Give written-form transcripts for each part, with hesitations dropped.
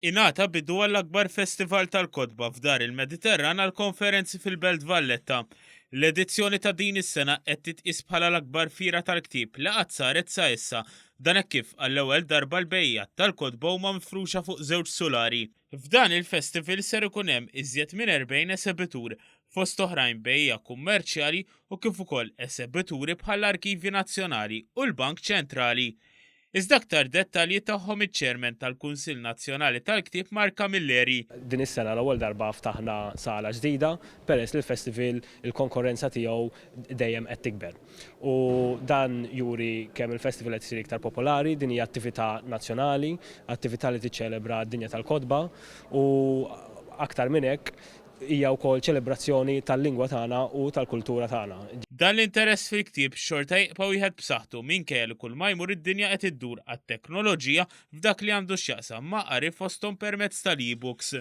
Ingħata bidu għall-akbar festival tal-kotba f'Dar il-Mediterran għall-konferenzi fil-Belt Valletta. L-edizzjoni ta' din is-sena qed titqies bħala l-akbar fiera tal-ktieb li qatt saret sa issa. Dan hekk kif għall-ewwel darba l-bejjiegħa tal-kotba huma mifruxa fuq żewġ sulari. F'dan il-festival ser ikun hemm iżjed minn 40 esebitur, fost oħrajn bejjiegħa kummerċjali u kif ukoll esebituri bħall-Arkivji Nazzjonali u l-Bank Ċentrali. Iżda aktar dettalji tagħhom iċ-Chairman tal-Kunsill Nazzjonali tal-Ktieb Mark Camilleri. Din is-sena l-ewwel darba ftaħna sala ġdida peress li l-festival il-konkorrenza tiegħu dejjem qed tikber. U dan juri kemm il-festival qed isir iktar popolari, din hija attività nazzjonali, attività li tiċċelebra d-dinja tal-kotba u aktar minn hekk hija wkoll ċelebrazzjoni tal-lingwa tagħna u tal-kultura tagħna. Dan l-interess fil-ktieb xorta jibqa' wieħed b'saħħtu minkejja li kull ma jmur id-dinja qed iddur għat-teknoloġija f'dak li għandu x'jaqsam ma' qari fosthom permezz tal-e-books.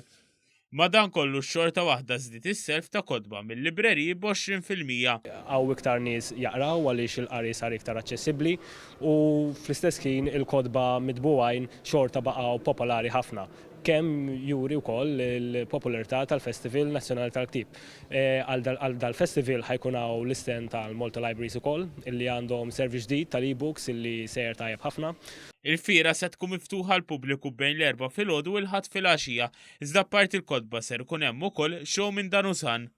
Madankollu xorta waħda żdied is-self ta' kotba mil-libreriji b'20%. Hawn iktar nies jaqraw għaliex il-qari sar iktar aċċessibbli u fl-istess ħin il-kotba mitbugħin xorta baqgħu popolari ħafna. Kemm juri wkoll il-popolarità tal-Festival Nazzjonali tal-Ktieb. Għal dal-festival ħa jkun hawn l-istand tal-Malta Libraries ukoll illi għandhom service ġdid tal-e-books illi sejjer tajjeb ħafna. Il-fiera se tkun miftuħa għall-pubbliku bejn l-Erbgħa filgħodu u l-Ħadd filgħaxija, iżda apparti l-kotba ser ikun hemm ukoll show minn Danusan.